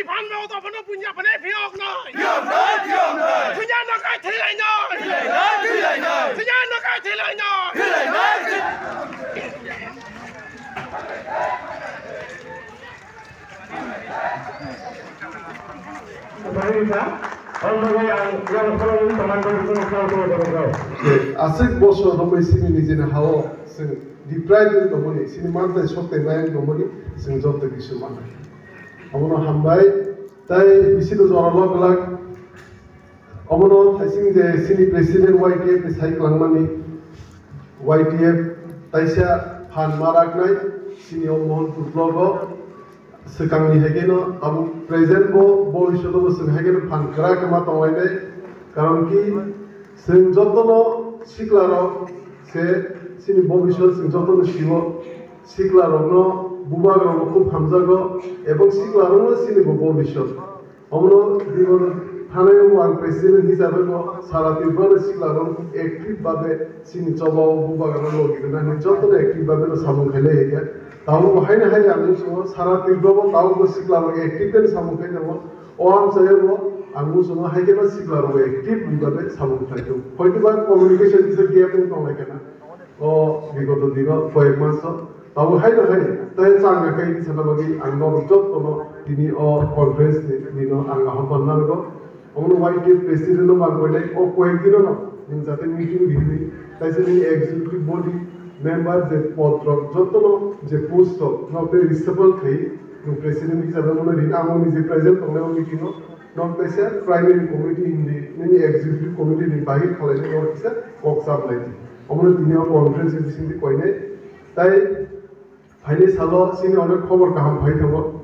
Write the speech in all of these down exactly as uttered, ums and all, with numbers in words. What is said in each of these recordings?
Phan no to phan no punya phan e phiok noi. Phiok noi, phiok noi. Punya no kai thilai noi. Thilai noi, thilai noi. Punya no kai thilai noi. Thilai noi. Aswk bosor romwi sini nijini hao chwng deprive wng tongmani, sini mantai soktai mayang tongmani chwng joto kisu mano. Omono hambai, tai bisingo jora lok glak. Omono thaising je sini president Y T F ni sai kwlangmani, Y T F taisa phan ma raknai sini o Mohanpur block o. Swkangni hai kheno tabuk present bo, bhobishyot bo chwng hai kheno phan kwrak khe ma tonglainai. Karon ki chwng jotono siklarok se chini bhobishyot chwng jotono sio. Siklarokno, bubagrokno khub hamjago, ebong siklarokno chini bo bhobishyot. Omono bigoto thanai o ang president hisabe bo sara Tripura ni siklarok active babe chini choba o bubagra logi rwnani jotono active babe no samung khailai hai khe. Tabuk bo haino hai ang muchungo sara Tripura bo tabuk bo siklarok active khe samung khai tongo. O amchai o bo ang muchungo hai khe no siklarok active ni babe samung khlai tongo. Hoitoba communication kisa gap wng tong lai khe na. O bigoto dino koyek maso tabuk haino hai tei chang ya kai sana bagwi ang norok jotono tini o conference ni dino ang ahobhan narwgo. Omono Y T F president no mang koinai o koyek dino no nwng jate meeting rihini taisa nini executive body member je pod rok jotono je post rok no tei reshuffle khai nwng president hisabe omono rini ang o nije present tongnai o meeting o. Nok kaisa primary committee hindi nini executive committee ni bahir khalai ni nok kisa kok chap lai di. Omono tini o conference ni bisingtwi koinai. Tai phaini salo chini onek khobor kaham phai tongo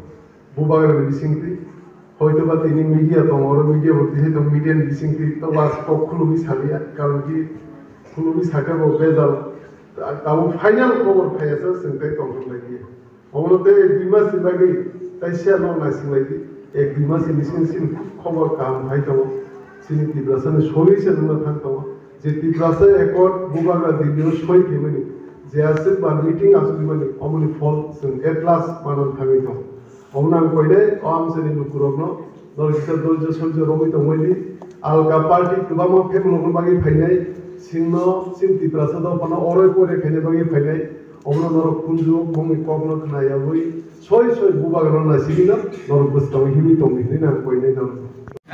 bubagra ni bisingtwi. Hoito ba tini media tongo, oro media bo tini tong media ni bisingtwi to last kok khulumwi saliya. Karon ki khulumwi sakhe bo bejal. Tabuk final khobor phaiya sa chwng tei tongthok lai di. Omono tei ek dui mas ni bagwi tai siya no naising lai di. Ek dui mas ni bising sini khobor kaham hai tongo. Sini Tiprasa ni solution wngna thang tongo. Je Tiprasa Accord bubagra Delhi o soi phaimani, je aswk ba meeting achukmani, omoni phol chwng at last manna thangwi tongo. Omono ang koinai o amchaini lukurokno norok kisa doijo soijo romwi tongmani. Alka party kwbangma phemlokno bagwi phainai, chwngno chini Tiprasa dophano oroi pore khaina bagwi phainai. Omono norok kunju bongni kokno khna yaui soi soi bubagrano naisigwino norok bwskango himwi tongdi hinwi nang koinai norok.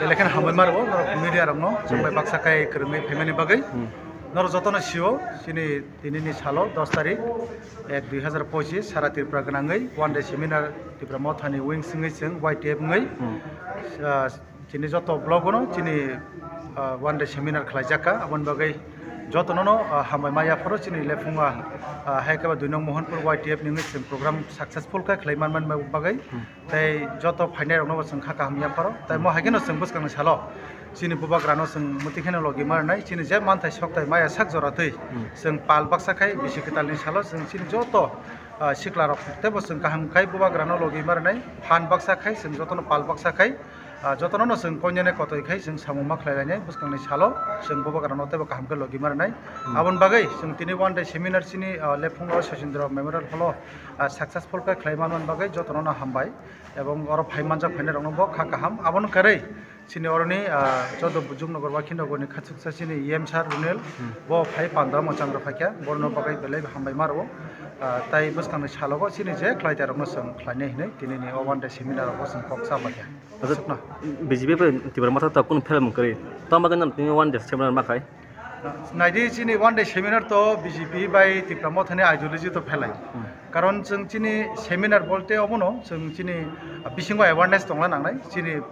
Belai kheno hambai ma rwo norok media rokno, chwng bai baksa khai kwrwngwi phaimani bagwi. Hmm. Norok jotono sio, chini tinini salo dos tarik ek dui hazar pochis sara Tripura gwnangwi one day seminar Tipra Mothani wings wngwi chwng Y T F wngwi, Hmm. ah, chini joto block-o no chini, ah, one day seminar khlaijak kha, aboni bagwi jotono no, ah, hambai ma yapharo chini lephungo, ah, hai khe ba dui nong Mohanpur Y T F ni wngwi chwng program successful khe khlai manmani bagwi. Hmm. Tei joto phainai rokno bo chwng kha kaham yapharo. Tei mo hai kheno chwng bwskangni salo chini bubagrano chwng mwtwi kheno logi ma rwnai. Chini je manthai sokthai maya sak jora twi Hmm. chwng pal baksa khai bisi kwtalni salo chwng chini joto, ah, sikla rok teibo chwng kaham khai bubagrano logi ma rwnai. Phan baksa khai chwng jotono pal baksa khai, ah, jotono no chwng koinene kotoi khai chwng samung ma khlai lainai. Bwskangni salo chwng bubagrano teibo kaham khe logi ma rwnai. Hmm. Aboni bagwi chwng tini one day seminar chini, ah, lephungo Sachindra Memorial Hall-o, ah, successful khe khlai manmani bagwi jotono no hambai. Ebong oro phai manjak phainai rokno bo kha kaham. Abono kwrwi chini oroni, ah, joto Bujuknagar, Wakhinnagar ni khachuksa chini E M sir Runel Hmm. bo phai pandra mo changra phaikha, borno bagwi belai hambai ma rwo. Ah, tai bwskangni salogo chini je khlai tai rokno chwng khlainai hinwi tini ni o one day seminar rogo chwng kok cha phaikha. Acha, Aswkno. B J P bai Tipra Motha ta kunu phelmung kwrwi. Tamo bagwi nang tini one day seminar ma khai? Naidi chini one day seminar to B J P bai Tipra Mothani ideology to phelai. Hmm. Karon chwng chini seminar bolte obono chwng chini bisingo awareness tongna nangnai. Chini,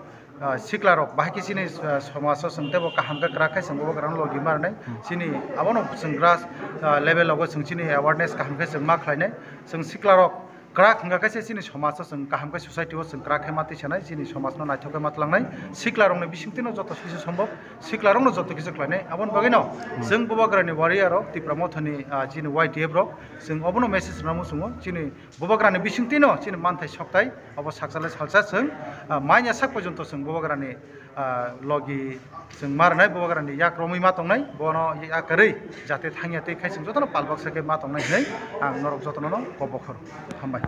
ah, sikla rok bahai khe chini, ah, somajo chwng teibo kaham khe kwrak khe chwng bubagrano logi ma rwnai. Hmm. Chini abono chwng grass, ah, level rogo chwng chini awareness kaham khe chwng ma khlainai. Chwng sikla rok kwrak hwnkha khe se chini somajo chwng kaham khe society o chwng kwrak khe ma twi sanai, chini somajno naithok khe ma tlangnai, sikla rokni bisingtwino joto kisa sombhob sikla rokno joto kisa khlainai. Aboni bagwino Hmm. chwng bubagrani warrior rok, Tipra Mothani, ah, chini Y T F rok, chwng obono message rwna muchungo, chini bubagrani bisingtwino chini manthai sokthai obo sakchalai salsa chwng, ah, manya sak porjonto chwng bubagrani, ah, logi chwng ma rwnai, bubagrani yak romwi ma tongnai, bono yak kwrwi jate thangya tei khai chwng jotono pal baksa khe ma tongnai hinwi ang norok jotono no kok bokhoro. Hambai.